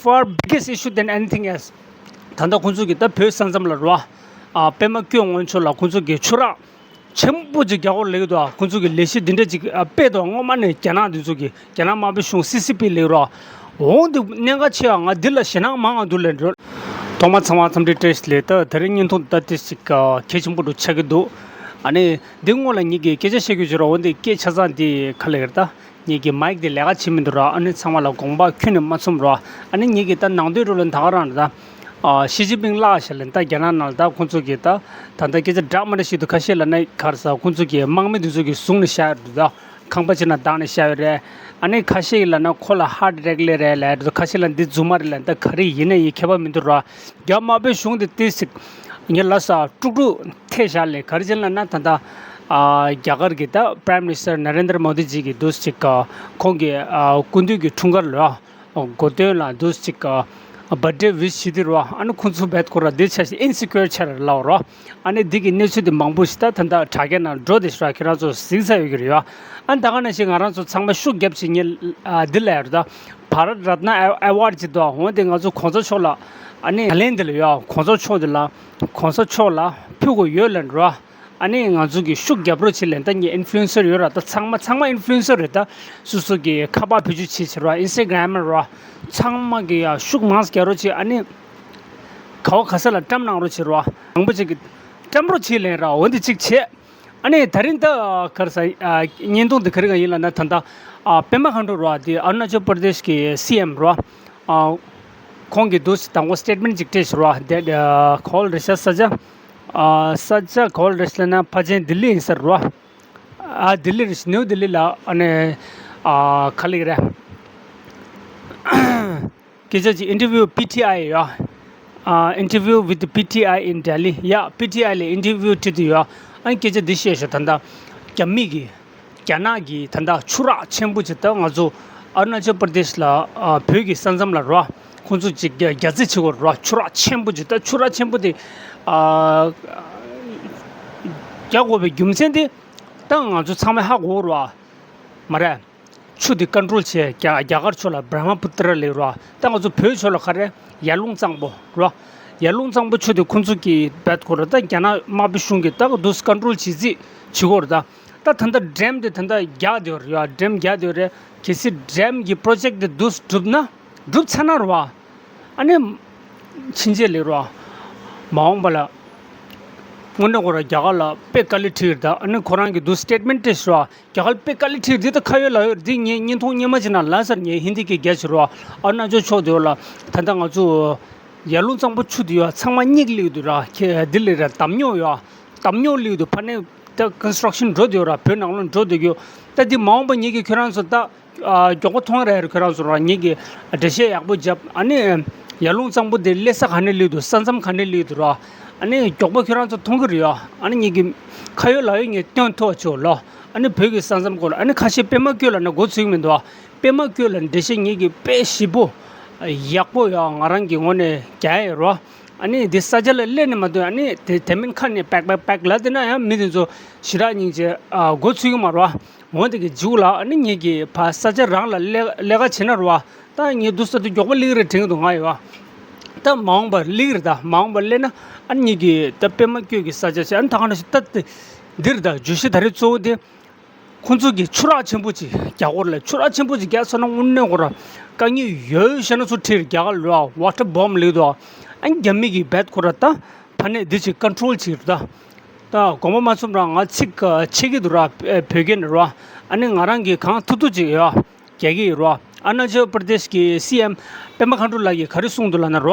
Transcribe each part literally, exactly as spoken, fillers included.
far biggest issue than anything else. ད་ལྟ་ཁོང་ཚོ་གི་ད་བོད་ས་མཚམས་ལ་རོ། ཨ་པད་མ་བཀོད་སྔོན་ཆོག་ལ་ཁོང་ཚོ་གི་ཆུ་རགས་ཆེན་པོ་ཅིག་རྒྱག་དགོས་ལེགས་འདུག་ཁོང་ཚོ་གི་ལས་གཞི་འདི་འདྲ་ཅིག་ཨ་སྤེལ་འདུག་སྔོན་མ་ནས་རྒྱ་ནག་འདི་ཚོ་གི་རྒྱ་ནག་དམར་པོའི་གཞུང་སི་སི་པི་ལེགས་རོ། འོང་འདི་གནད་འགག་ཆེ་བ། ང་འདི་ལ་ཞེད་སྣང་མང་ང་འདུག་ལེ་འགྲོ། ཐོག་མ་ཚང་མ་འཚམས་འདྲི་བཀྲ་ཤིས་བདེ་ལེགས། ད་དེ་རིང་བརྙན་ཐུང་འདི་ད་ཏིས་ཅིག་གལ་ཆེན་པོ་འདུག་ཆགས་ཀྱི་འདུག་ཨ་ནི་འདི་སྔོན་ལ་ངེད་ཀྱིས་སྐད་ཆ་བཤད་རྒྱུ་བྱོས་རོགས། འོན་ཏེ་སྐད་ཆ་ཚང་འདི་ག་ལེགས་རེད་ད། ངེད་ཀྱི་མའིག་དེ་ལས་ཀ་བྱེད་མི་འདུག་ར། ཨ་ནི་ཚང་མ་ལ་དགོངས་པ་ཁྱོན་ནས་མ་ཚོམ་ར། ཨ་ནི་ངེད་ཀྱི་ད་ནང་དོན་རུ་ལ་ད་ག་རང་རེད་ད། ཨ་ཞི་ཅིན་ཕིང་བརླག་ཤག་ལ་ད་རྒྱ་ནག་ནང་ལ་ད་ཁོང་ཚོ་གི་ད་ད་ལྟ་སྐད་ཆ་འདྲ་མི་འདྲ་ཞིག་འདུག་ཁ་ཤས་ལ་ནི་ག་རེ་ཟ་ཁོང་ཚོ་གི་དམག་མི་དེ་ཚོ་གི་བཟུང་ནས་བཞག་ཡོད་འདུག་ད། ཁང་པ་ཅིག་ནང་བཏང་ནས་བཞག་ཡོད་རེད། ཨ་ནི་ཁ་ཤས་ལ་ན་ཁོ་ལ་ཧར་ཊི་ཨེ་ཊེག་སླེབས་རེད་ལབ་འདུག་ཁ་ཤས་ལ་འདི་རྫུན་མ་རེད་ལབ། ད་ག་རེ་ཡིན་ན་ཡིན་ཁྱད་པར་མི་འདུག་ར། རྒྱ་དམར་པོའི་གཞུང་དེ་ཏིས་ཅིག་ངས་ལབ་ས་དཀྲུག་དཀྲུག་ཐེབས་བཞག་ལས་ག་རེ་བྱས་ལབ་ན། ད་ལྟ་ཨ་རྒྱ་གར་གྱི་ད་Prime Minister Narendra Modi ཇི་གི་འདུག་ཅིག་ཨ་ཁོང་གི་ཨ་སྐུ་མདུན་གྱི་འཁྲུངས་སྐར་ལ་གོ་སྟོན་ལ་འདུག་ཅིག་ཨ་བར་ཌེ་ཝིཤ་བྱེད་དུས་རོ། ཨ་ནི་ཁོང་ཚོ་བེད་ཁོ་ར་འདི་ཆ་ཞིག་ཨིན་སི་ཀུ་ཡར་ཆགས་རེད་ལབ་རོ། ཨ་ནི་འདི་གི་གནས་ཚུལ་འདི་མང་པོ་ཞིག་ད་ད་ལྟ་དྲ་རྒྱ་ནང་འགྲོ་བསྡད་ཤག་ར། ཁྱེད་རང་ཚོ་གཟིགས་ཚར་ཡོད་ཀྱི་རེད་ཡ། ཨ་ནི་ད་ག་ནང་བཞིན་ང་རང་ཚོ་ཚང་མ་ཤུགས་རྒྱབ་བྱེད་ངེས་ཨ་འདི་ལ་ཡ་རེད་ད། བྷ་རད་རཏ་ན་ཨེ་ཝར་ཌི་ཅིག་འདུག་འོན་ཏེ་ང་ཚོ་གོང་ས་མཆོག་ལ་ཨ་ནི་ད་ལན་འདི་ལ་ཡོད། གོང་ས་མཆོག་འདི་ལ་གོང་ས་མཆོག་ལ་ཕུལ་དགོས་ཡོད་ལབ་འགྲོ། ཨ་ནི་ང་ཚོ་གི་ཤུགས་རྒྱབ་རོགས་བྱེད་ལབ། ད་ངའི་ཨིན་ཕུ་ལུ་ཨེན་སར་ཡོད་ར། ད་ཚང་མ་ཚང་མ་ཨིན་ཕུ་ལུ་ཨེན་སར་རེད། ད་སོ་སོ་གི་ཁ་པར་བེད་སྤྱོད་བྱེད་བྱེད་ར། ཨིན་སི་ཊ་གྷ་རམ་ར། ཚང་མ་གི་ཡ་ཤུགས་མང་ཙམ་རྒྱག་རོགས་བྱེད། ཨ་ནི་ག་བ་ག་ས་ལ་བཀྲམ་གནང་རོགས་བྱེད་ར། མང་པོ་ཅིག་གི་བཀྲམ་རོགས་བྱེད་ལབ་ར། འོན་ཏེ་ཅིག་བྱེད། ཨ་ནི་ད་རིང་ད་ག་རེ་ཟ་ཨ་བརྙན་ཐུང་འདི་ག་རེ་ག་ཡིན་ལབ་ན། ད་ལྟ་ཨ་པད་མ་མཁའ་འགྲོ་ར། དེ་ཨ་རུ་ན་ཅལ་པར་དེཤ་གི་སི་ཨེམ་ར། ཨ་ཁོང་གི་འདུག་དང་པོ་སི་ཊེཊ་མེན་ཊི་ཅིག་སྤྲད་ཤག་ར། དེ་ཨ་ག་བ་རེད་ཤག་ས་ཆ། ཨ་ས་ཆ་ག་བ་རེད་ཤག་ལབ་ན་ཕལ་ཆེར་ལྡི་ལི་ཡིན་ས་རེད་ར། ཨ་ལྡི་ལི་རེད་ཤག་ནིའུ་ལྡི་ལི་ལ། ཨ་ནི་ཨ་ག་ལབ་ཀྱི་རེད། སྐད་ཆ་ཅིག interview P T I ཡ། ཨ་interview with P T I in Delhi ཡ། པི་ཊི་ཨའི་ལ་interview དྲི་དུས་ཡ། ཨ་སྐད་ཆ་འདི་བཤད་ཤག་ད་ལྟ་རྒྱ་མི་གིས་རྒྱ་ནག་གིས་ད་ལྟ་ཆུ་རགས་ཆེན་པོ་ཅིག་ད་ང་ཚོ་ཨ་རུ་ན་ཅལ་པར་དེཤ་ལ་ཨ་བོད་ཀྱི་ས་མཚམས་ལ་རོ། ཁོང་ཚོ་ཅིག་རྒྱ་རྒྱ་རྩིས་བྱེད་དགོས་རོ། ཆུ་རགས་ཆེན་པོ་ཅིག་ད་ཆུ་རགས་ཆེན་པོ་དེ་ཨ་རྒྱག་དགོས་པའི་རྒྱུ་མཚན་དེ་ད་ང་ཚོ་ཚང་མས་ཧ་གོ་རོ། མ་རེད། ཆུ་དེ་ཀོན་ཊོལ་བྱས་རྒྱ་རྒྱ་གར་ཕྱོགས་ལ་བྷྲ་མ་པུ་ཏྲ་ལབ་རོ། ད་ང་ཚོ་བོད་ཕྱོགས་ལ་ག་རེ། ཡར་ཀླུང་གཙང་པོ་རོ། ཡར་ཀླུང་གཙང་པོ་ཆུ་དེ་ཁོང་ཚོ་གིས་བེད་ཁོ་ར། ད་རྒྱ་ནག་དམར་པོའི་གཞུང་གིས་ད་ག་འདུག་སེ་ཀོན་ཊོལ་བྱེད་རྩིས་བྱེད་ཀྱི་ཡོད་རེད། ད་ད་ད་ལྟ་ཌེམ་དེ་ད་ལྟ་རྒྱག་བསྡད་ཡོད་རེད་ཡ། ཌེམ་རྒྱག་བསྡད་ཡོད་རེད། གལ་སྲིད་ཌེམ་གྱི་པོ་རོ་ཇེཀ་དེ་འདུག་སེ་གྲུབ་ན། གྲུབ་ཚར་ན་རོ། ཨ་ནི་ཕྱིན་ཆད་ལེགས་རོ། མ་འོངས་པ་ལ་དངོས་གནས་ཁོ་རང་རྒྱ་གར་ལ་དཔེ་དཀའ་ལས་འཕྲད་ཡོད་རེད། ད་ཨ་ནི་ཁོ་རང་གིས་འདུག་སེ་སི་ཊེཊ་མེན་ཊི་སྤྲད་ཤག་རོ། རྒྱ་གར་དཔེ་དཀའ་ལས་འཕྲད་ཡོད་རེད། འདི་ད་ཁ་ཡོད་ལག་ཡོད་རེད། འདི་ངས་བརྙན་ཐུང་སྔོན་མ་ཅིག་ནང་ལབ་ཚར། ངས་ཧིན་དི་སྐད་རྒྱག་བྱེད་རོ། ཨ་རུ་ན་ཅལ་ཕྱོགས་དེ་ལ་ད་ལྟ་ང་ཚོ་ཡར་ཀླུང་གཙང་པོ་ཆུ་དེ་ཡོད། ཚང་མ་རྙེད་ཀྱི་སླེབས་འདུག་ར། ཁྱེད་འདི་ལས་ར་འདམ་རྙོག་ཡོད། འདམ་རྙོག་སླེབས་འདུག་ཕ་ནས་ད་ཀོན་སི་ཊྲག་ཤན་འགྲོ་བསྡད་ཡོད་ར། བོད་ནང་ལོགས་འགྲོ་བསྡད་ཀྱི་ཡོད། ད་འདི་མ་འོངས་པ་ངེད་ཀྱིས་ཁྱོད་རང་ཚོ་ད་ཨ་མགྱོགས་པོ་མཐོང་རེད། ཁྱོད་རང་ཚོ་ར་ངེད་ཀྱིས་འགྲེལ་བཤད་ཡག་པོ་བརྒྱབ། ཨ་ནི་ཡར་ཀླུང་གཙང་པོ་དེ་སླེབས་ས་ག་ནས་སླེབས་འདུག་ས་མཚམས་ག་ནས་སླེབས་འདུག་ར། ཨ་ནི་མགྱོགས་པོ་ཁྱོད་རང་ཚོ་མཐོང་གི་རེད་ཡ། ཨ་ནི་ངེད་ཀྱིས་ཁ་ཡོད་ལག་ཡོད་ངས་སྟོན་ཐུབ་པ་བྱེད་ལོ། ཨ་ནི་བོད་ཀྱི་ས་མཚམས་སྐོར་ལ། ཨ་ནི་ཁ་ཤས་པད་མ་བཀོད་ལབ་ན་མགོ་ཚོད་ཀྱི་མི་འདུག་ཨ། པད་མ་བཀོད་ལ་འགྲེལ་བཤད་ངེད་ཀྱིས་དཔེ་ཞིབ་པོ་ཡག་པོ་ཡ་ང་རང་གི་ངོས་ནས་རྒྱག་ཡ་ཡོད་རོ། ཨ་ནི་དེ་ས་ཆ་ལ་སླེབས་ནས་མ་གཏོགས། ཨ་ནི་དེ་དེ་མིན་ཁ་ནས་པེག་པེག་པེག་ལབ་བསྡད་ན་ཡང་མི་དེ་ཚོ་ཞེ་དྲག་སྙིང་རྗེ་ཨ་མགོ་ཚོད་ཀྱི་མ་རེད་བ། འོན་ཏེ་གི་མཇུག་ལ་ཨ་ནི་ངེད་ཀྱིས་ཕར་ས་ཆ་རང་ལ་ལས་ལས་ཀ་བྱེད་ན་རེད་བ། ད་ངས་འདུག་ས་དེ་མགྱོགས་པོ་སླེབས་ཀྱི་རེད་དྲན་གྱི་འདུག་ང་ཡོད་བ། ད་མ་འོངས་པར་སླེབས་ཀྱི་རེད། ད་མ་འོངས་པར་སླེབས་ན་ཨ་ནི་ངེད་ཀྱིས་ད་པད་མ་བཀོད་ཀྱི་ས་ཆ་བྱས། ཨ་ནི་ད་ག་ནང་བཞིན་ད་དེ་འདིར་ད་བརྗོད་གཞི་ད་རེས་གཙོ་བོ་དེ། ཁོང་ཚོ་གིས་ཆུ་རགས་ཆེན་པོ་ཅིག་རྒྱག་གི་ཡོད་རེད་ལ། ཆུ་རགས་ཆེན་པོ་ཅིག་རྒྱག་ཚར་ན་དངོས་གནས་ཁོ་རང་དཀའ་ངལ་ཡོད་ཤ་ན་ཚོ་ཁྲིར་རྒྱ་གར་ལ་ཝ་ཊར་བོམ་ལེགས་འདུག་ཨ་ནི་རྒྱ་མི་གིས་བེད་ཁོ་ར་ད་ཕ་ནས་འདི་ཅིག་ཀོན་ཊོལ་བྱེད་རེད་ད། ད་དགོངས་པ་མ་ཚོམ་ར། ང་ཚིག་ཆད་ཀྱི་འདུག་ར། བོད་སྐད་ནས་ར། ཨ་ནི་ང་རང་གིས་གང་ཐུབ་ཐུབ་ཅིག་ཡ་རྒྱག་གི་ཡོད་ར། ཨ་རུ་ན་ཅལ་པར་དེཤ་གི་སི་ཨེམ་པད་མ་མཁའ་འགྲོ་ལགས་ཀྱིས་ག་རེ་གསུངས་འདུག་ལབ་ན་ར།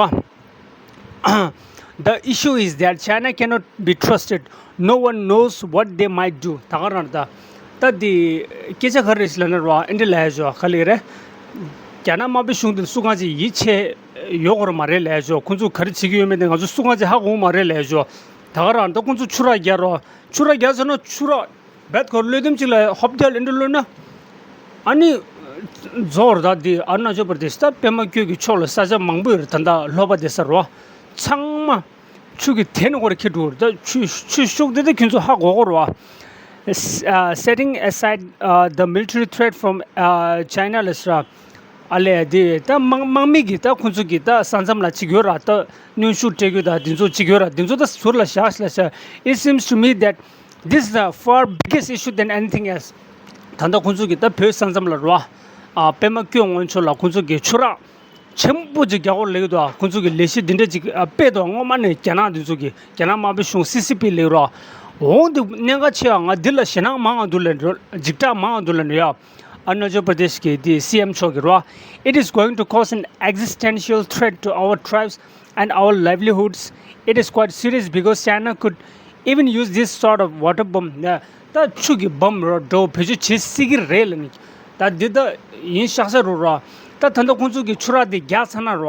The issue is that China cannot be trusted. No one knows what they might do. ད་ག་རང་ད། ད་འདི་སྐད་ཆ་ག་རེ་རེད་ལབ་ན་ར། ཨེ་འདྲ་ལབ་ཡ་ཞོ་ག་ལེ་རེད། རྒྱ་ནག་དམར་པོའི་གཞུང་དེ་སུ་གང་ཅིག་ཡིད་ཆེས་ཡོད་གོ་ར་མ་རེད་ལབ་ཡ་ཞོ། ཁོང་ཚོ་ག་རེ་བྱེད་ཀྱི་ཡོད་མེད་དེ་ང་ཚོ་སུ་གང་ཅིག་ཧ་གོ་མ་རེད་ལབ་ཡ་ཞོ། ད་ག་རང་ད་ཁོང་ཚོ་ཆུ་རགས་རྒྱག་རོ། ཆུ་རགས་རྒྱག་ཟེར་ན་ཆུ་རགས་བེད་ཁོ་གློད་དུམ་ཅིག་ལ་ཧོབ་རྒྱག་ལེན་འགྲོ་ལོས་ན། ཨ་ནི་རྫོགས་ར། ད་འདི་ཨ་རུ་ན་ཅལ་པར་དེཤ་ད་པད་མ་བཀོད་ཀྱི་ཕྱོགས་ལ་ས་ཆ་མང་པོ་ཡོད་རེད། ད་ད་ལྷོ་པ་དེ་ས་རོ། ཚང་མ་ཆུ་གི་དེ་ནས་ཁོ་ར་ཁྱེར་འགྲོ་རེད། ད་ཆུ་ཆུ་ཤུགས་དེ་ད་ཁྱོད་ཚོ་ཧ་གོ་གོ་ར་བ། Uh, setting aside uh, the military threat from uh, China ལ་ས་ར། ཨ་ལས་དེ་ད་དམག་དམག་མི་གི་ད་ཁོང་ཚོ་གི་ད་ས་མཚམས་ལ་གཅིག་ཡོད་ར། ད་གནོན་ཤུགས་སྤྲད་རྒྱུ་ད་དེ་ཚོ་གཅིག་ཡོད་ར། དེ་ཚོ་ད་ཟུར་ལ་བཞག་ལ་བཞག It seems to me that this is the far biggest issue than anything else. ད་ལྟ་ཁོང་ཚོ་གི་ད་བོད་ས་མཚམས་ལ་ར། ཨ་པད་མ་སྐྱོན་སྔོན་ཆོ་ལ་ཁོང་ཚོ་གི་ཆུ་རགས་ཆེན་པོ་ཅིག་རྒྱག་དགོས་ལེགས་འདུག་ཁོང་ཚོ་གི་ལས་གཞི་འདི་འདྲ་ཅིག་ཨ་སྤེལ་འདུག་སྔོན་མ་ནས་རྒྱ་ནག་འདི་ཚོ་གི་རྒྱ་ནག་དམར་པོའི་གཞུང་སི་སི་པི་ལེགས་ར། འོང་འདི་གནད་འགག་ཆེ་བ། ང་འདི་ལ་ཞེད་སྣང་མང་ང་འདུག་ལ་འགྲོ། འཇིགས་སྐྲག་མང་ང་འདུག་ལ་འགྲོ་ཡ། Arunachal Pradesh གི་དེ་སི་ཨེམ་མཆོག་གིས་ར། It is going to cause an existential threat to our tribes and our livelihoods. It is quite serious because China could even use this sort of water bomb. ད་ཆུ་གི་བམ་ར་འགྲོ་བེད་སྤྱོད་བྱེད་སྲིད་ཀྱི་རེད་ལ་ནི། ད་འདི་ད་ཡིན་ཤག་ས་རུ་ར། ད་ད་ལྟ་ཁོང་ཚོ་གི་ཆུ་རགས་དེ་རྒྱག་ཚར་ན་ར།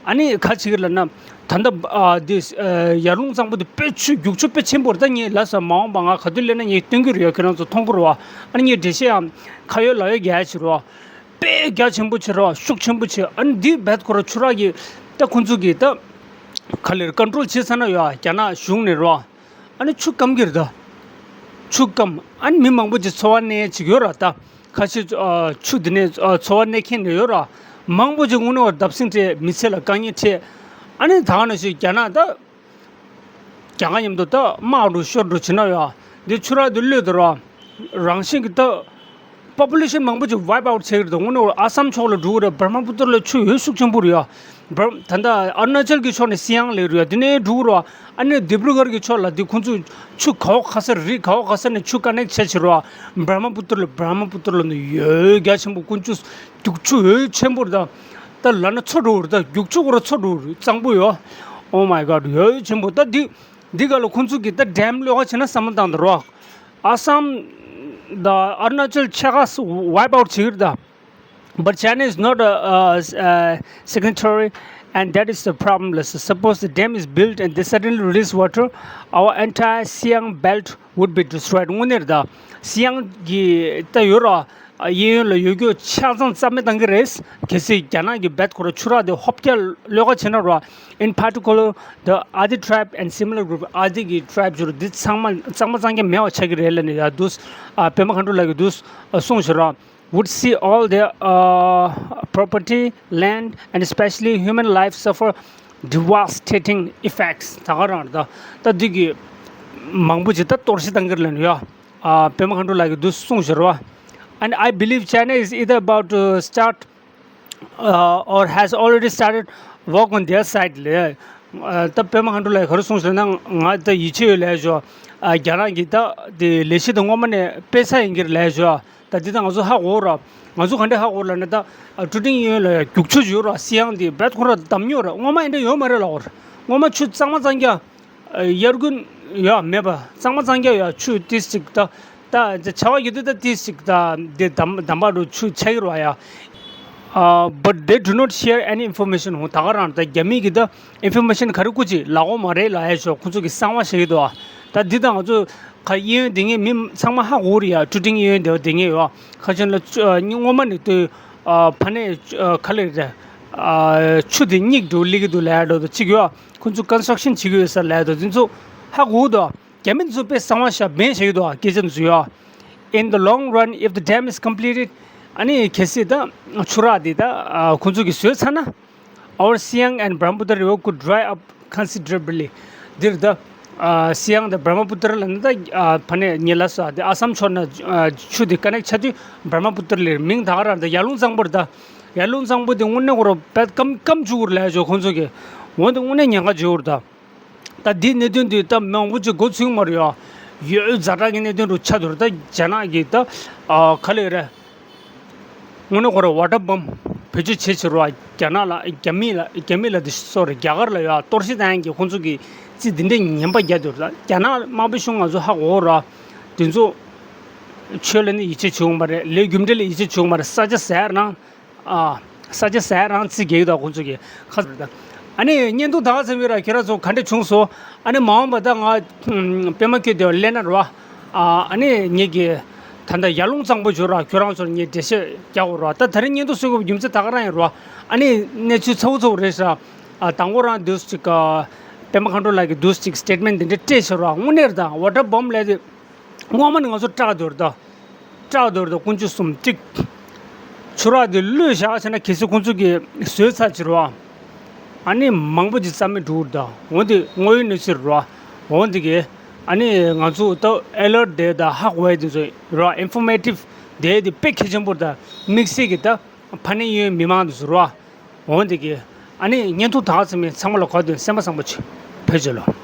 ཨ་ནི་ག་ཅིག་ལབ་ན། ད་ལྟ་ཨ་འདི་ཨ་ཡར་ཀླུང་གཙང་པོ་དེ་དཔེ་ཆུ་རྒྱུག་ཆུ་དཔེ་ཆེན་པོ་རེད། ད་ངས་ལབ་ས་མ་འོངས་པ་ང་ག་དུས་སླེབས་ན་ངས་སྟོན་གྱི་རེད། ཁྱེད་རང་ཚོ་མཐོང་གི་རེད་བ། ཨ་ནི་ངས་འགྲེལ་བཤད་ཡང་ཁ་ཡོད་ལག་ཡོད་རྒྱག་ཡ་ཅིག་རེད་བ། དཔེ་རྒྱ་ཆེན་པོ་ཆེ་རེད་བ། ཤུགས་ཆེན་པོ་ཆེ། ཨ་ནི་འདི་རྦད་ཁོ་ར་ཆུ་རགས་ཀྱི་ད་ཁོང་ཚོ་གི་ད་ག་ལེར་ཀོན་ཊོལ་བྱེད་ཚར་ན་ཡ་རྒྱ་ནག་གཞུང་ནས་རེད་བ། ཨ་ནི་ཆུ་སྐམ་གྱི་རེད་ད། ཆུ་སྐམ། ཨ་ནི་མི་མང་པོ་ཅིག་འཚོ་བ་གནས་ཅིག་ཡོད་ར་ད། ཁ་ཤས་ཨ་ཆུ་འདི་ནས་ཨ་འཚོ་བ་གནས་མཁན་རེ་ཡོད་ར། མང་པོ་ཅིག་དངོས་གནས་བར་བརྡབ་གསིག་འཕྲད། མི་ཚེ་ལ་དཀའ་ངལ་འཕྲད། ཨ་ནི་ད་ག་ནང་བཞིན་རྒྱ་ནག་ད་རྒྱ་གར་མཉམ་དུ་ད་དམག་འགྲོ་ཤོར་འགྲོ་བྱེད་ན་ཡ། འདི་ཆུ་རགས་འདི་གློད་དུ་ར། རང་བཞིན་གྱི་ད་པོ་པུ་ལེ་ཤན་མང་པོ་ཅིག་ཝའིབ་ཨའུཊ་བྱེད་ཀྱི་རེད་ད། དངོས་གནས་ཨ་སམ་ཕྱོགས་ལ་འགྲོ་གི་རེད། འབར་མ་པུ་ཏར་ལ་ཆུ་འོད་ཤུགས་ཆེན་པོ་རེད་ཡ། འབར་ད་ལྟ་ཨ་རུ་ན་ཅལ་གྱི་ཕྱོགས་ནས་སི་ཡང་ལེགས་རེད་ཡ། དེ་ནས་འགྲོ་གི་རེད་བ། ཨ་ནི་ལྡི་པྲུ་གར་གྱི་ཕྱོགས་ལ་འདི་ཁོང་ཚོས་ཆུ་ག་བ་ག་ས་རི་ག་བ་ག་ས་ནས་ཆུ་ཀ་ནེག་བྱས་བྱེད་རེད་བ། འབར་མ་པུ་ཏར་ལ་འབར་མ་པུ་ཏར་ལ་ནི་འོད་རྒྱ་ཆེན་པོ་ཀུན་ཆུ་རྒྱུག་ཆུ་འོད་ཆེན་པོ་རེད་ད། ད་ལབ་ན་མཚོ་འགྲོ་གི་རེད་ད། རྒྱུག་ཆུ་ཁོ་ར་མཚོ་འགྲོ་གི་རེད། གཙང་པོ་ཡོད། Oh my God འོད་ཆེན་པོ་ད། འདི་འདི་ག་ལ་ཁོང་ཚོས་གི་ད་ཌེམ་གློད་ག་བྱེད་ན་བསམ་བློ་བཏང་ད་རོགས། Assam, the Arunachal Chagas wipe out བྱེད་ཀྱི་རེད་ད། But China is not a, a, a signatory, and that is the problem. Let's suppose the dam is built and they suddenly release water, our entire Siang belt would be destroyed. དངོས་གནས་རེད་ད། སི་ཡང་གི་ད་ཡོད་ར། གཡས་གཡོན་ལ་ཡོད་རྒྱུ་ཆ་ཚང་རྩ་མེད་བཏང་གི་རེད། གལ་སྲིད་རྒྱ་ནག་གི་རྦད་ཁོ་ར་ཆུ་རགས་དེ་ཧོབ་རྒྱག་གློད་ག་བྱེད་ན་ར། In particular, the Adi tribe and similar group, ཨ་དི་གི་ཊ་རའིབ་ཅིག་ར། འདི་ཚང་མ་གཙང་མ་གཙང་རྐྱང་མེད་པ་ཆགས་ཀྱི་རེད་ལབ་ནས་ཡ་འདུག་ཨ་པད་མ་མཁའ་འགྲོ་ལགས་ཀྱིས་འདུག་ཨ་གསུངས་བཞག་ར། Would see all their uh, property, land, and especially human life suffer devastating effects. ད་ག་རང་རེད་ད། ད་འདི་གི་མང་པོ་ཅིག་ད་གཏོར་བཤིག་བཏང་གི་རེད་ལབ་ནས་ཡ། ཨ་པད་མ་མཁའ་འགྲོ་ལགས་ཀྱིས་འདུག་གསུངས་བཞག་ར། And I believe China is either about to start uh, or has already started work on their side ལས། ཨ་ད་པད་མ་མཁའ་འགྲོ་ལགས་ག་རེ་གསུངས་ཟེར་ན། ང་ད་ཡིད་ཆེས་ཡོད་ལབ་ཞོ། ཨ་རྒྱ་ནག་གིས་ད་དེ་ལས་གཞི་དེ་སྔོན་མ་ནས་སྤེལ་ཚར་ཡིན་གྱི་རེད་ལབ་ཞོ། ད་འདི་ད་ང་ཚོ་ཧ་གོ་ར། ང་ཚོ་ག་འདྲས་ཧ་གོ་ར་ལབ་ན། ད་ཀྲུ་ཀྲིང་གཡས་གཡོན་ལ་ཡ་རྒྱུག་ཆུ་ཡོད་ར། སི་ཡང་དེ་རྦད་ཁོ་ར་འདམ་ཉོ་ར། སྔོན་མ་ཡིན་འདྲ་ཡོད་མ་རེད་ལབ་གོ་ར། སྔོན་མ་ཆུ་གཙང་མ་གཙང་རྐྱང་། ཨ་དབྱར་དགུན་ཡ་མེད་པ་གཙང་མ་གཙང་རྐྱང་ཡ། ཆུ་ཏིས་ཅིག་ད་ད་བྱ་བ་ཡོད་དུས་ད་ཏིས་ཅིག་ད་དེ་འདམ་འདམ་བག་རུ་ཆུ་ཆགས་ཀྱི་རེད་བ་ཡ། ཨ་but they do not share any information. ཧོ་ད་ག་རང་ད་རྒྱ་མི་གིས་ད་ཨིན་ཕོར་མེ་ཤན་ག་རེ་བསྐུར་ཅིག་ལབ་གོ་མ་རེད་ལབ་ཡ་ཞོ། ཁོ་ཚོ་གི་གསང་བ་བཤད་ཀྱི་འདུག་བ། ད་འདི་ད་ང་ཚོ་ཁ་གཡས་གཡོན་དེ་ངས་མི་ཚང་མ་ཧ་གོ་རེད་ཡ། ཀྲུ་ཀྲིང་གཡས་གཡོན་དེ་བ་དེ་ངས་ཡོད། ཁ་ཆེན་ལ་ཆུ་ཨ་སྔོན་མ་ནས་ལྟོས། ཨ་ཕ་ནས་ཨ་ག་ལེར་ཨ་ཆུ་དེ་སྙིགས་འགྲོ་སླེབས་ཀྱི་འདུག་ལབ་ཡ་འགྲོ་ད་ཅིག་ཡོད། ཁོ་ཚོ་ཀོན་སི་ཊྲག་ཤན་བྱེད་ཀྱི་ཡོད་ས་ལབ་ཡ་འདུག་དེ་ཚོ་ཧ་གོ་འདུག་རྒྱ་མི་ཚོ་དཔེ་གསང་བ་བཤད་བན་བྱེད་ཀྱི་འདུག་སྐད་ཆ་འདི་ཚོ་ཡོད། In the long run, if the dam is completed, ཨ་ནི་གལ་སྲིད་ད་ཆུ་རགས་འདི་ད་ཁོང་ཚོ་གིས་བཟོས་ཚར་ན། Our Siang and Brahmaputra river could dry up considerably. འདིར་ད་སི་ཡང་དང་བྷར་མ་པུ་ཏར་ལ་ནི་ད་ཕ་ནས་ཉེ་ལ་སོ་དེ་ཨ་སམ་ཕྱོགས་ན་ཆུ་དེ་ཀ་ནེག་ཆགས་དུས་བྷར་མ་པུ་ཏར་ལེར་མིང་ད་ག་རང་ད་ཡར་ཀླུང་གཙང་པོར་ད་ཡར་ཀླུང་གཙང་པོ་དེ་དངོས་གནས་ཁོ་ར་བད་སྐམ་སྐམ་བཅུག་གི་རེད་ལབ་ཡ་ཆོག་ཁོང་ཚོ་གིས། འོན་ཏེ་དངོས་གནས་ཉེན་ཁ་ཆེ་བོ་རེད་ད། ད་འདིའི་གནད་དོན་འདི་ད་མང་པོ་ཅིག་འགོ་ཚུགས་མ་རེད་ཡ། ཡོད་ཛ་དྲག་གི་གནད་དོན་རུ་ཆགས་འདུག་རེད་ད། རྒྱ་ནག་གིས་ད་ག་ལེ་རེད། དངོས་གནས་ཁོ་ར་ཝ་ཊར་བོམ་བེད་སྤྱོད་བྱེད་ཕྱིར་རོ། རྒྱ་ནག་ལ་རྒྱ་མི་ལ་རྒྱ་མི་ལ་དེ་སོ་རེད། རྒྱ་གར་ལ་ཡ་གཏོར་བཤིག་བཏང་ཡག་གི་ཁོང་ཚོ་གིས་རྩིས་འདི་འདྲའི་ངན་པ་བརྒྱབ་འདུག་རེད་ད། རྒྱ་ནག་དམར་པོའི་གཞུང་ང་ཚོ་ཧ་གོ་ར། དེ་ཚོ་ཆོས་ལ་ནི་ཡིད་ཆེས་བྱེད་འོང་པ་རེད། ལས་རྒྱུ་འབྲས་ལ་ཡིད་ཆེས་བྱེད་འོང་པ་རེད། ས་ཆ་ཟ་ཡ་རང་ཨ། ས་ཆ་ཟ་ཡ་རང་རྩིས་རྒྱག་གི་འདུག་ཁོང་ཚོ་གིས་ཁ་ཟེར་ད། ཨ་ནི་བརྙན་ཐུང་ད་ག་ཚོད་ཡོད་ར། ཁྱེད་རང་ཚོ་ག་འདྲ་བྱུང་སོང་། ཨ་ནི་མ་འོངས་པ་ད་ང་པད་མ་ཁྱོད་དེ་སླེབས་ན་ར། ཨ་ནི་ངེད་ཀྱི་ད་ལྟ་ཡར་ཀླུང་གཙང་པོ་བྱོས་ར། ཁྱོད་རང་ཚོར་ངས་འགྲེལ་བཤད་རྒྱག་དགོས་ར། ད་ད་རིང་བརྙན་ཐུང་བཟོ་དགོས་པའི་རྒྱུ་མཚན་ད་ག་རང་ཡིན་ར། ཨ་ནི་གནས་ཚུལ་ཚ་བོ་ཚ་བོ་རེད་ཤག་ཨ་དང་པོ་རང་དུས་ཅིག་པད་མ་མཁའ་འགྲོ་ལགས་ཀྱིས་དུས་ཅིག་སི་ཊེཊ་མེནཊ་འདི་འདྲ་སྤྲད་ཤག་ར། དངོས་གནས་རེད་ད། ཝ་ཊར་བོམ་ལབ་དེ། སྔོན་མ་ནས་ང་ཚོ་སྐྲག་འདུག་རེད་ད། སྐྲག་འདུག་རེད་ད། ཀུན་སྤྱོད་གསུམ་གཅིག་ཆུ་རགས་དེ་བླུད་བཞག་བྱས་ན་གལ་སྲིད་ཁོང་ཚོ་གིས་བཟོས་ཚར་ཕྱིར་རོ། ཨ་ནི་མང་པོ་ཅིག་རྩ་མེད་འགྲོ་གི་རེད་ད། འོན་ཏེ་དངོས་ཡོད་གནས་ཚུལ་རོ། འོན་ཏེ་གི་ཨ་ནི་ང་ཚོ་ད་ཨེ་ལར་ཊི་དེ་ད་ཧ་གོ་ཡ་དེ་ཚོ་རོ། ཨིན་ཕོར་མེ་ཊིབ་དེ་དེ་དཔེ་གལ་ཆེན་པོ་རེད་ད། དམིགས་བསལ་གི་ད་ཕ་ནས་ཡོད་མི་མང་དེ་ཚོ་རོ། འོན་ཏེ་གི་ཨ་ནི་བརྙན་ཐུང་ད་ག་ཚོད་མིན་ཚང་མ་ལ་གོ་དོན་སེམས་པ་བཟང་པོ་བྱོས། བོད་རྒྱལ་ལོ།